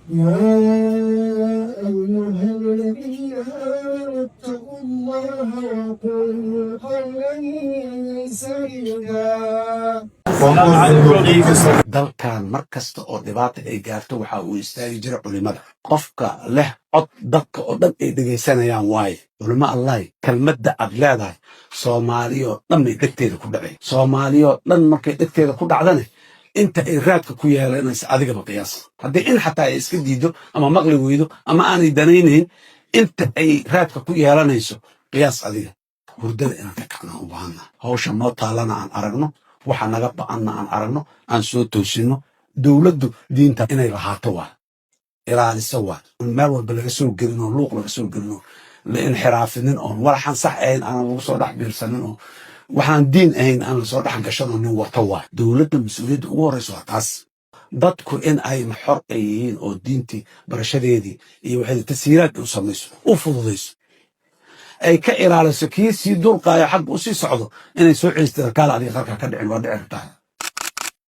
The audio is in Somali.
يا أيها الذين آمنوا اتقوا الله وقولوا قولا سديدا. Dalkan mar kasta oo dhibaata ay gaarto, waxa uu istaagi jira culimada. Qofka leh cod dadka oo dhan ay dhegaysanayaan waaye culimo. Allahi, kelmadda aad leedahay Soomaaliyoo dhan bay dhegteeda ku dhacay. Soomaaliyoo dhan markay dhegteeda ku dhacdane, inta ay raadka ku yeelanaysa adigaba qiyaas. Haddii in xataa ay iska diido ama maqli weydo ama aanay danaynayn, inta ay raadka ku yeelanayso qiyaas adiga. Hurdada inaan ka kacna u baahana, hawsha noo taallana aan aragno, waxa naga ba'anna aan aragno, aan soo toosinno. Dowladdu diinta inay lahaato waa ilaaliso, waa meel walba laga soo gelin oo luuq laga soo gelin oo la inxiraafinin, oon walaxan sax ahayn aanan lagu soo dhex biirsanin, oo waxaan diin ahayn aan lasoo dhex gashan, oo nin wato waa dowladda. Mas-uuliyadda ugu horreysa waa taas. Dadku in ay xor ay yihiin oo diintii barashadeedii iyo waxay tasiiraad u samayso, u fududayso, ay ka ilaaliso kii sii dulqaayo xagga u sii socdo, inay soo celisto. Kaala adiga qarka ka dhicin waa dhici kartaa.